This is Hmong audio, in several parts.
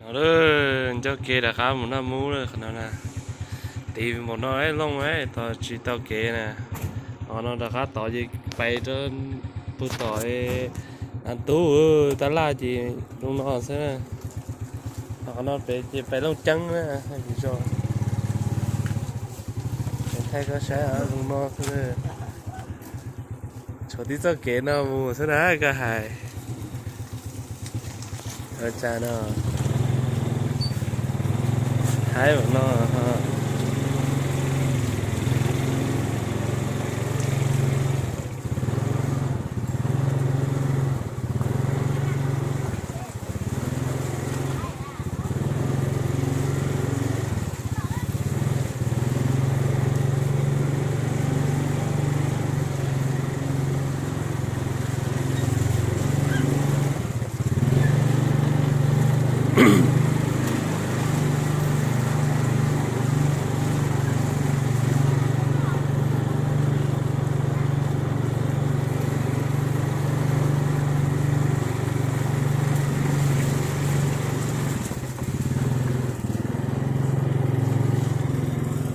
Nco kev rov qab mus Naj Mub lawm qhov no na. Tiv npaum no looj tos tsis tau kev na. Qhov no rov qab tod ces pais rau puag tom Av Tub, tab laj ces zoo no xwb. Qhov no pem ces pais Looj Ceeb na, hais tsis tau. Thaij koj saib zoo no xwb. Tshuav tib txoj kev no mus xwb na koj hais. Ua cas no, haib mam no.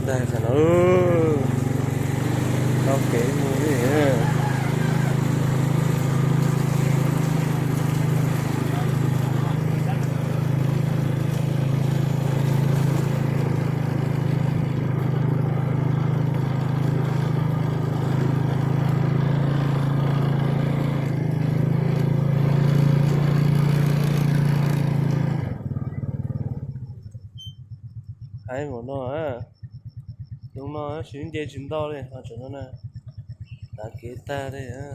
Ntag, qhov no tau kev mus li. Haib npaum no, zoo no siv nce tsis ntau li, ho tseem no na, tav kev tag li a.